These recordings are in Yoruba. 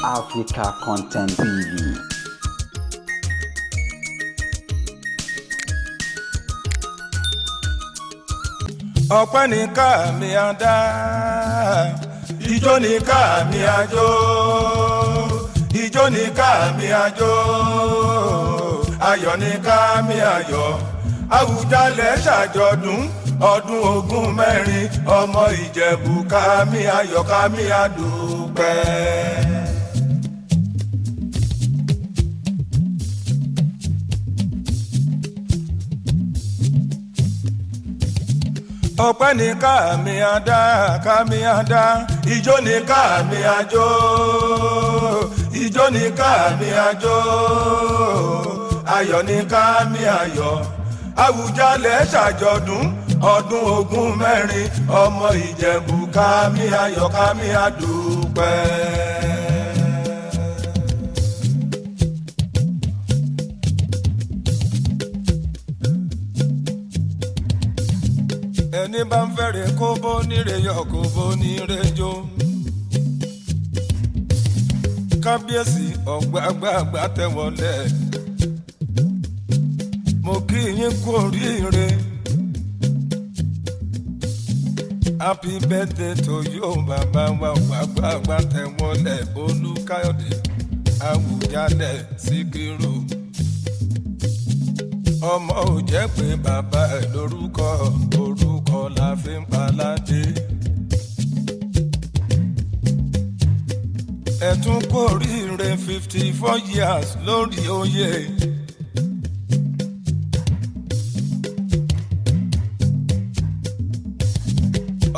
Africa Content TV. Ọpẹ́ ní ká mi á dá, ijó ní ká mi á jó, ijó ní ká mi á jó, ayọ̀ ní ká mi á yọ̀. Àwùjalẹ̀ ṣàjọ̀dún ọdún 24, ọmọ Ìjẹ̀bú, ká mi á yọ̀, ká mi á dúpẹ́. Ọpẹ́ ní ká mi á dá, ká mi á dá, ijó ní ká mi á jó, ijó ní ká mi á jó, ayọ̀ ní ká mi á yọ̀. Àwùjalẹ̀ ṣàjọ̀dún ọdún 24, ọmọ Ìjẹ̀bú, ká mi á yọ̀, ká mi á dúpẹ́. Ẹni bá ń fẹ́rẹ̀ kó bó níre yọ, kó bó níre jó. Kábíyèsí ọ̀gbàgbàgbà tẹ̀wọ̀lẹ̀, mo kí yín kú oríire. Happy birthday to you, bàbá wa ọ̀gbàgbàgbà tẹ̀wọ̀lẹ̀ Olúkáyọ̀dé Àwùjalẹ̀ Síkírù. Ọmọ ò jẹ́ pé bàbá ẹ̀ lórúkọ, orúkọ la fi ń paládé. Ẹ tún kú oríire 54 years lórí oyè.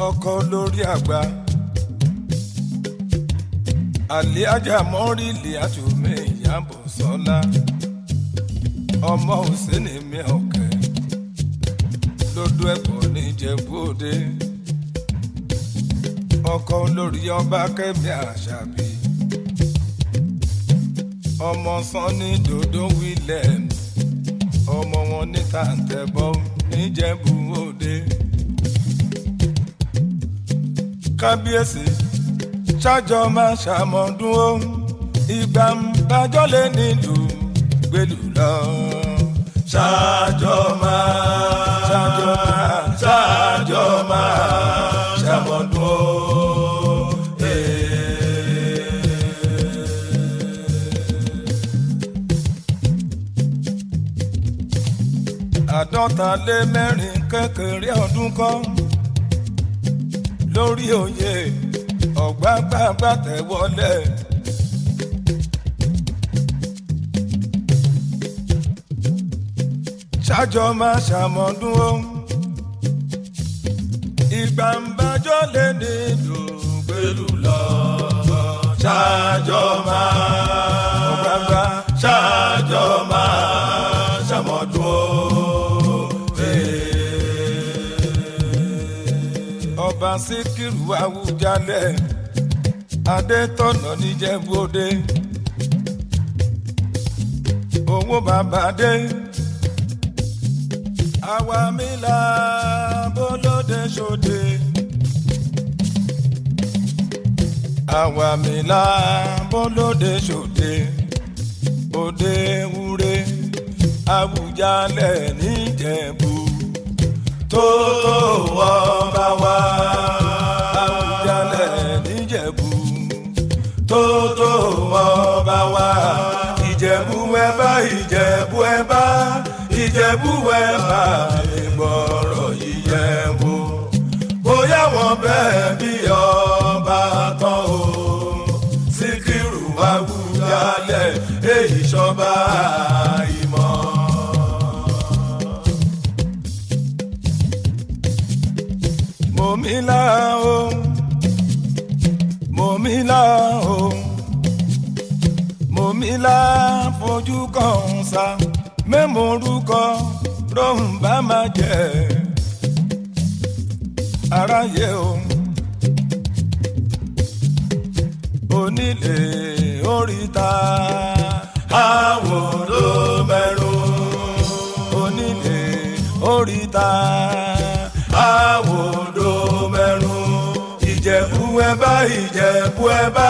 Ọkọ lórí àgbà Àlíájà mọ́rìlì àtúnmí Ìyábọ̀ Sọ́lá, ọmọ òsínì mi ọ̀kẹ́ lódò ẹ̀kọ́ níjẹ̀bú òde, ọkọ lórí ọba Kẹ́mi Àṣàbí, ọmọ Sanni Dodo Williams, ọmọ wọn ní Tàǹtẹ̀bọ̀ níjẹ̀bú òde. Kábíyèsí, ṣájọ máa ṣàmọ̀dún ó, ìgbà ń bájọ́ lé nílùú gbèlú lọ. Ṣájọ máa, ṣájọ máa, ṣájọ máa ṣàmọ̀dún ó. 54 kékeré ọdún kọ́ lórí oyè ọ̀gbágbàgbà tẹ̀wọlé. Ṣájọ máa ṣàmọ̀dún ó, ìgbà ń bájọ́ lé nílùú gbèlú lọ. Ṣájọ máa ọ̀gbàgbà, ṣájọ máa ṣàmọ̀dún ó. Ọba Síkírù Àwùjalẹ̀ Adétọ̀nà níjẹ̀bú òde, owó bàbá dé, àwa mi là bólóde ṣòde. Àwa mi là bólóde ṣòde, òde wúre Àwùjalẹ̀ níjẹ̀bú tó ọba wa. Àwùjalẹ̀ níjẹ̀bú tó ọba wa. Ìjẹ̀bú ẹ bá, Ìjẹ̀bú ẹ bá, Ìjẹ̀bú ẹ bá ìgbọ̀rọ̀ Ìjẹ̀bú. Bóyá wọn bẹ́ẹ̀ bí ọba tán o, Síkírù Àwùjalẹ̀ èyí ṣọba ìmọ̀. Mọ̀mílá o, mọ̀mílá o, mọ̀mílá fojú kan sá mẹ́mọ̀ orúkọ rohùn bá máa jẹ aráyé o. Onílé oríta àwòrán mẹ́rún, onílé oríta àwòrán mẹ́rún. Ìjẹ̀bú ẹ bá, Ìjẹ̀bú ẹ bá,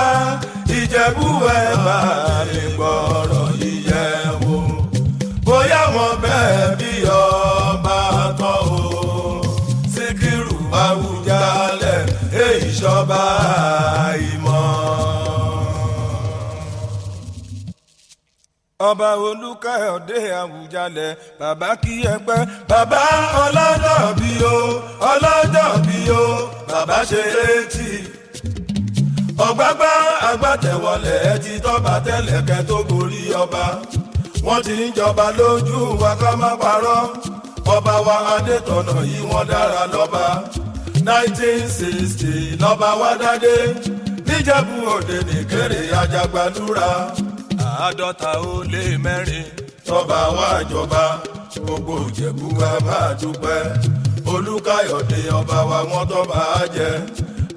Ìjẹ̀bú. Ìjẹ̀bú ẹ bá mi gbọ́rọ̀ yíyẹ wò, bóyá wọn bẹ́ẹ̀ bí ọba tán o. Síkírù Àwùjalẹ̀ èyí ṣọba ìmọ̀. Ọba Olúkáyọ̀dé Àwùjalẹ̀, bàbá kí ẹ pẹ́, bàbá ọlọ́jọ́ bí o, ọlọ́jọ́ bí o, bàbá ṣe 80. Ọ̀gbágbá agbátẹ̀wọlẹ̀ ẹ ti tọ́ba tẹ́lẹ̀ kẹ́ tó gorí ọba. Wọ́n ti ń jọba lójú wa, ká má parọ́. Ọba wa Adétọ̀nà yìí, wọ́n dára lọ́ba. 1960 lọ́ba wa dádé níjẹ̀bú Òde nìkéré Ajagbalúra. 54 tọ́ba wa jọba, gbogbo Ìjẹ̀bú wa bá dúpẹ́. Olúkáyọ̀dé ọba wa, wọ́n tọ́ba jẹ.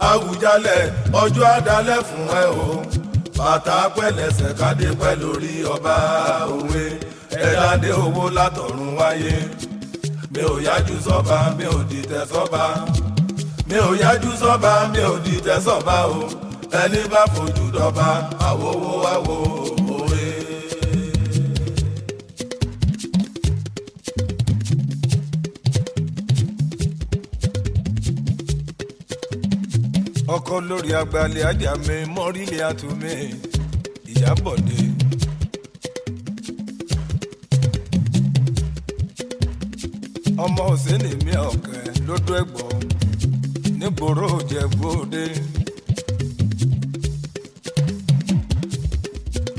Àwùjalẹ̀, ọjọ́ àdálẹ̀ fún ẹ o. Bàtà pẹ̀lẹ́sẹ̀, kádé pẹ́ lórí ọba òwe. Ẹ̀dádé owó látọ̀run wáyé. Mi ò yájú sọ́ba, mi ò dìtẹ̀ sọ́ba. Mi ò yájú sọ́ba, mi ò dìtẹ̀ sọ́ba o. Ẹni bá fojú dọ́ba, àwòwò àwò òwe. Ọkọ lórí agbalẹ̀ ajá mi mọ́rílẹ̀ àtúnmí Ìyábọ̀dé. Ọmọ òsínì mi ọ̀kẹ́ lódò ẹ̀gbọ́n nígboro Ìjẹ̀bú Òde.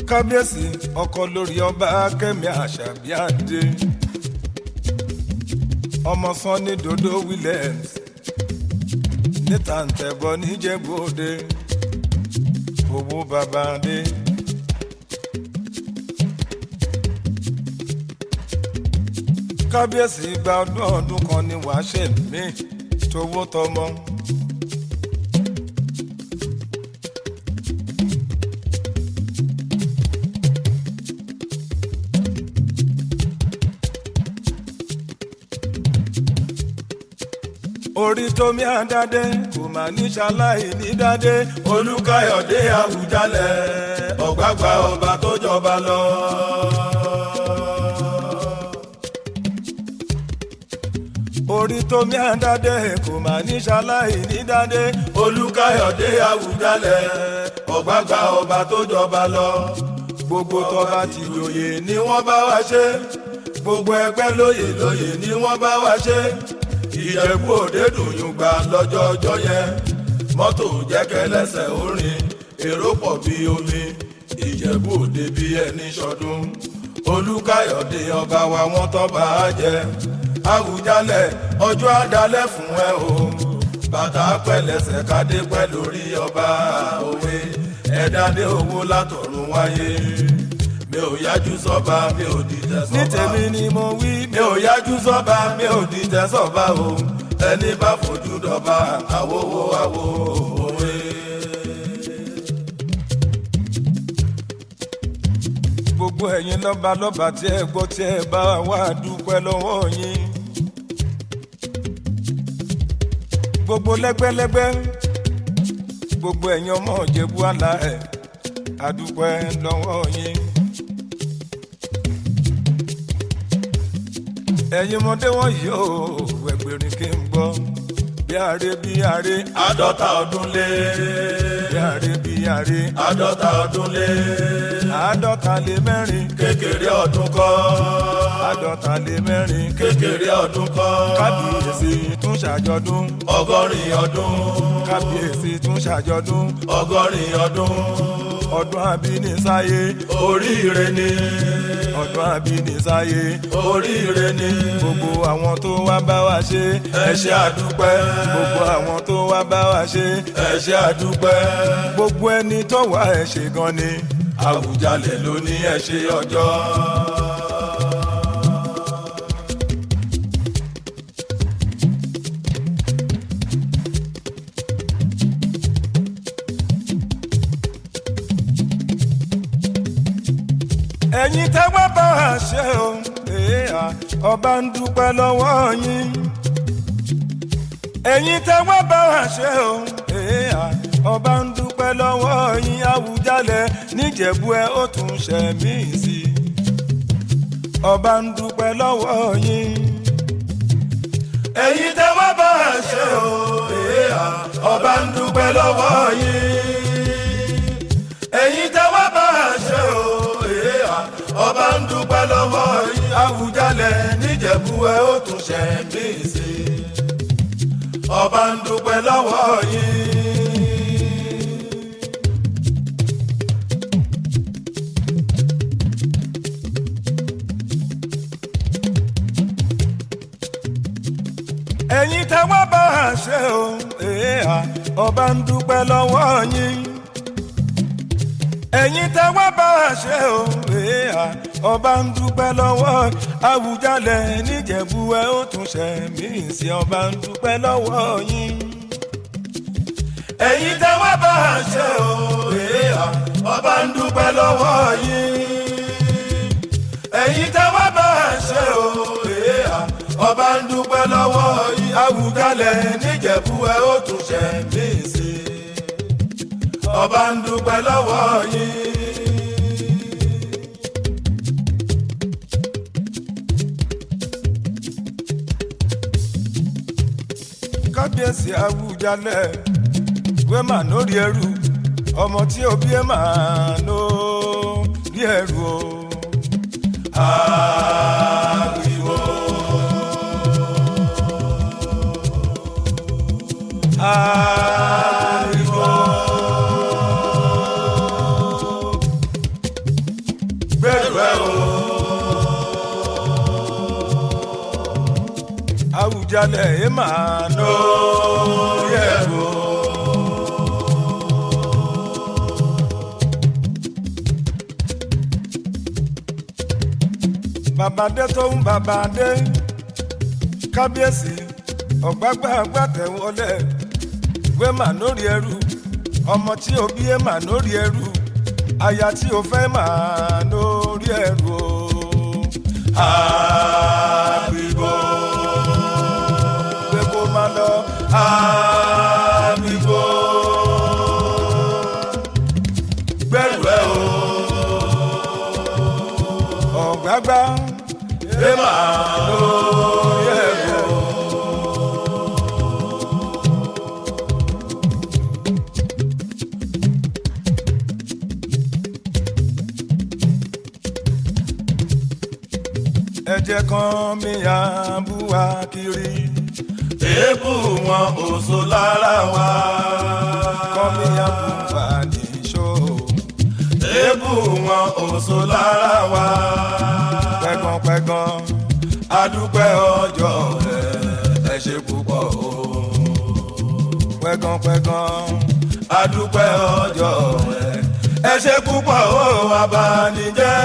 Kábíyèsí, ọkọ lórí ọba Kẹ́mi Àṣàbí Adé, ọmọ Sanni Dodo Williams níta ntẹ̀bọ níjẹ̀bú Òde, owó bàbá dé. Kábíyèsí, gba ọdún ọdún kan ní wàá ṣe mí tówó tọmọ. Orí tómi àdádé kò mà ní ṣaláì ní dádé. Olúkáyọ̀dé Àwùjalẹ̀, ọ̀gbágbá ọba tó jọba lọ. Orí tómi àdádé kò mà ní ṣaláì ní dádé. Olúkáyọ̀dé Àwùjalẹ̀, ọ̀gbágbá ọba tó jọba lọ. Gbogbo tọba ti joyè ni wọ́n bá wa ṣe. Gbogbo ẹgbẹ́ lóyè lóyè ni wọ́n bá wa ṣe. Ìjẹ̀bú Òde dùn yùn gbà lọ́jọ́ ọjọ́ yẹn. Mọ́tò jẹ́kẹ́lẹ́sẹ̀ orin, èrò pọ̀ bí omi. Ìjẹ̀bú Òde bí ẹni ṣọdún. Olúkáyọ̀dé ọba wa, wọ́n tọ́ba á jẹ. Àwùjalẹ̀, ọjọ́ àdálẹ̀ fún ẹ o. Bàtà pẹ̀lẹ́sẹ̀, kádé pẹ́ lórí ọba òwe. Ẹ̀dádé owó látọ̀run wáyé. Mi ò yájú sọ́ba, mi ò dìtẹ̀ sọ́ba. Ní tèmi ni mo wí. Mi ò yájú sọ́ba, mi ò dìtẹ̀ sọ́ba o. Ẹni bá fojú dọ́ba, àwòwò àwò òwe. Gbogbo ẹ̀yin lọ́ba lọ́ba tí ẹ gbọ́ tí ẹ bá wà, dúpẹ́ lọ́wọ́ yín. Gbogbo lẹ́gbẹ́lẹ́gbẹ́, gbogbo ẹ̀yin ọmọ Ìjẹ̀bú àlà ẹ̀, àdúpẹ́ lọ́wọ́ yín. Ẹ̀yin ọmọdé wọ̀nyí o, ẹgbẹ̀rin kí n gbọ́. Bí aré bí aré. 50 ọdún lé. Bí aré bí aré. 50 ọdún lé. 54. Kékeré ọdún kọ́. 54. Kékeré ọdún kọ́. Kábíyèsí tún ṣàjọdún. 80 ọdún. Kábíyèsí tún ṣàjọdún. 80 ọdún. Ọdún àbínísáyé. Oríire ni. Ọdún àbínísáyé. Oríire ni. Gbogbo àwọn tó wá bá wa ṣe. Ẹ ṣé àdúpẹ́. Gbogbo àwọn tó wá bá wa ṣe. Ẹ ṣé àdúpẹ́. Gbogbo ẹni tó wá, ẹ ṣé gan ni. Àwùjalẹ̀ ló ní ẹ ṣé ọjọ́. Ẹ̀yin tẹ́ wá bá wa ṣe o, èèyàn ọba ń dúpẹ́ lọ́wọ́ yín. Ẹ̀yin tẹ́ wá bá wa ṣe o, èèyàn Ọba ń dúpẹ́ lọ́wọ́ yín. Àwùjalẹ̀ níjẹ̀bú ẹ ó tún ṣẹ̀mí sí i. Ọba ń dúpẹ́ lọ́wọ́ yín. Ẹ̀yin tẹ́ wá bá a ṣe o, èèyà, ọba ń dúpẹ́ lọ́wọ́ yín. Ẹ̀yin tẹ́ wá bá a ṣe o, èèyà, ọba ń dúpẹ́ lọ́wọ́ yín. Àwùjalẹ̀ níjẹ̀bú ẹ ó tún ṣẹ̀mí sí i. Ọba ń dúpẹ́ lọ́wọ́ yín. Ẹ̀yin tẹ́ wá bá a ṣe o, èèyà, ọba ń dúpẹ́ lọ́wọ́ yín. Ẹ̀yin tẹ́ wá bá a ṣe o, èèyà, ọba ń dúpẹ́ lọ́wọ́. Àwùjalẹ̀ níjẹ̀bú ẹ ó tún ṣẹ̀mí sí, ọba ń dúpẹ́ lọ́wọ́ yín. Ẹ̀yin tẹ́ wá bá a ṣe o, èèyà, ọba ń dúpẹ́ lọ́wọ́ yín. Ẹ̀yin tẹ́ wá bá a ṣe o, èèyà, ọba ń dúpẹ́ lọ́wọ́ yín. Àwùjalẹ̀ níjẹ̀bú ẹ ó tún ṣẹ̀mí sí i. Ọba ń dúpẹ́ lọ́wọ́ yín. Kábíyèsí Àwùjalẹ̀ wẹ́mà lórí ẹrù, ọmọ tí òbí ẹ̀ máa lórí ẹrù o. Ariwo. Ariwo. Gbẹ̀rù ẹ̀ o. Àwùjalẹ̀ ẹ̀ máa lórí ẹrù o. Bàbá dé tó ń bàbá dé, kábíyèsí ọ̀gbágbá àgbàtẹ̀wọlé wẹ́mà lórí ẹrù, ọmọ tí òbí ẹ̀ mà lórí ẹrù, aya tí o fẹ́ mà lórí ẹrù o. Ariwo. Pé kó má lọ. Ariwo. Gbẹ̀rù ẹ̀ o. Ọ̀gbágbá Ẹ máa lórí ẹrù o. Ẹ̀jẹ̀ kan mi à ń bú wa kiri. Èébú wọn ò so lára wa. Kan mi à ń bú wa níṣó. Èébú wọn ò so lára wa. Pẹ̀gànpẹ̀gàn. Adúpẹ́ ọjọ́ ẹ ṣe púpọ̀ o. Pẹ̀gànpẹ̀gàn. Adúpẹ́ ọjọ́ ẹ ṣe púpọ̀ o, abanijẹ́.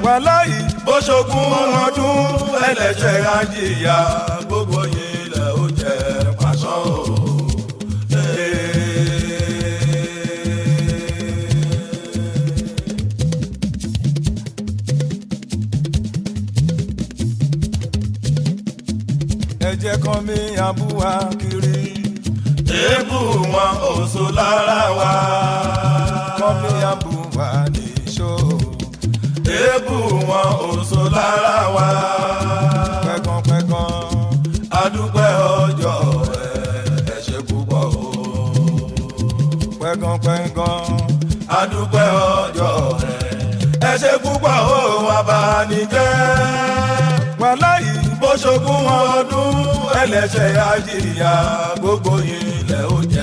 Wàláyé. Bó ṣogún ọdún ẹlẹ́ṣẹ̀ ajíyà, gbogbo yìí lẹ̀ ó jẹ́ pàṣọ o. Ẹ̀jẹ̀ kan mi à ń bú wa kiri. Èébú wọn ò so lára wa. Kan mi à ń bú wa níṣó. Èébú wọn ò so lára wa. Pẹ̀gànpẹ̀gàn. Adúpẹ́ ọjọ́ ẹ ṣe púpọ̀ o. Pẹ̀gànpẹ̀gàn. Adúpẹ́ ọjọ́ ẹ ṣe púpọ̀ o, abanijẹ́. Wàláyé. Bó ṣogún ọdún ẹlẹ́ṣẹ̀ ajíyà, gbogbo ilẹ̀ ó jẹ́.